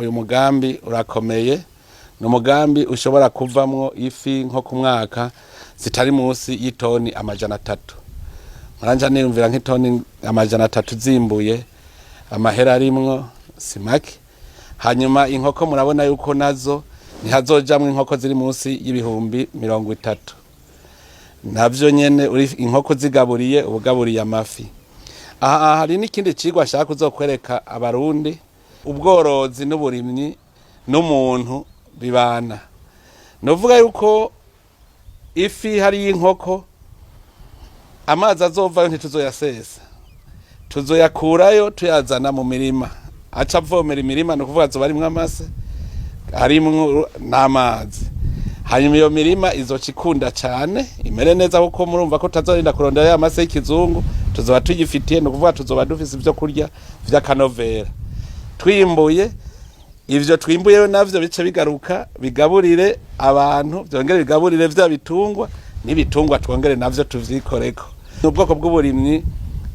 Uyu mugambi urakomeye, ni umugambi ushobora kuvamwo ifi nko ku mwaka zitari munsi y'itoni 300. Muranja niyumvira nk'itoni 300 zimbuye, amahera arimwo si make. Hanyuma inkoko, murabona yuko nazo ntihazojamwo inkoko ziri munsi y'30,000. Navyo nyene uri inkoko zigaburiye, ubugaburiye amafi. Aha hari n'ikindi cigwa ashaka kuzokwereka Abarundi: ubworozi n'uburimyi n'umuntu bibana. Nuvuga yuko ifi hari inkoko, amazi azovayo ntituzoyasesa, tuzoyakurayo tuyazana mu mirima, aca avomera imirima. Ni ukuvuga azoba arimwo amase, harimwo n'amazi. Hanyuma iyo mirima izoca ikunda cane, imere neza, kuko murumva ko tutazorinda kurondera ya mase y'ikizungu, tuzoba tuyifitiye. Ni ukuvuga tuzoba dufise ivyo kurya vy'akanovera. Twimbuye, ivyo twimbuye navyo bice bigaruka bigaburire abantu, vyongere bigaburire vya bitungwa, n'ibitungwa twongere navyo tuvyikoreko. Ni ubwoko bw'uburimyi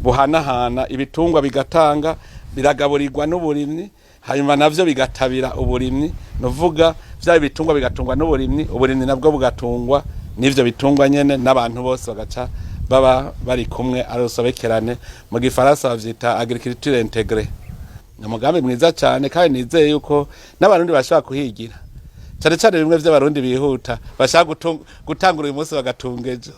buhanahana: ibitungwa bigatanga, biragaburirwa n'uburimyi, hanyuma navyo bigatabira uburimyi. Nuvuga vya bitungwa bigatungwa n'uburimyi, uburimyi nabwo bugatungwa n'ivyo bitungwa nyene, n'abantu bose bagaca baba bari kumwe, ari urusobekerane. Mu Gifaransa bavyita agriculture intégrée. Ni umugambi mwiza cyane, kandi nizeye yuko n'Abarundi bashobora kuhigira, cyane cyane bimwe vy'Abarundi bihuta, bashaka gutangura uyu munsi bagatunga ejo.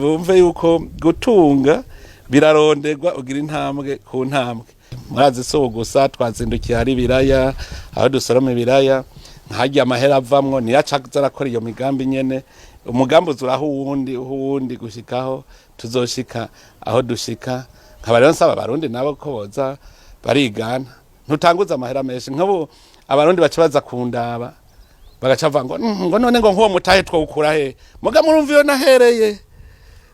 Bumve yuko gutunga biraronderwa, ugira intambwe ku ntambwe. Murazi si ubu gusa twazindukiye, hari ibiraya, aho dusoroma ibiraya nkarya, amahera avamwo niyo aca aza arakora iyo migambi nyene. Umugambi uzuraho uwundi, uwundi, gushikaho tuzoshika aho dushika. Nkaba rero nsaba Abarundi nabo ko boza barigana. Ntutanguza amahera menshi. Nk'ubu Abarundi baca baza kundaba, bagaca bavuga ngo ngo none ngo nk'uwo mutahe twawukura he?" Muga murumva iyo nahereye,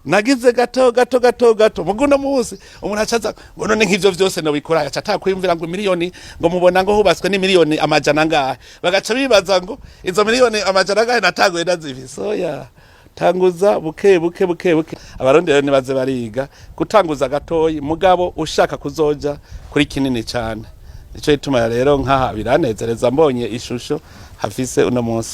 nagize gato gato gato gato. Muga uno munsi umuntu acaza ngo none nk'ivyo vyose nobikora, agaca atakwiyumvira ngo miliyoni, ngo mubona ngo hubatswe n'imiliyoni amajana angahe, bagaca bibaza ngo izo miliyoni amajana angahe natanguye ndazifise. Oya, tanguza buke buke buke buke. Abarundi rero nibaze bariga gutanguza gatoyi, mugabo ushaka kuzoja kuri kinini cane. Nico gituma rero nkaha biranezereza mbonye ishusho hafise uno munsi.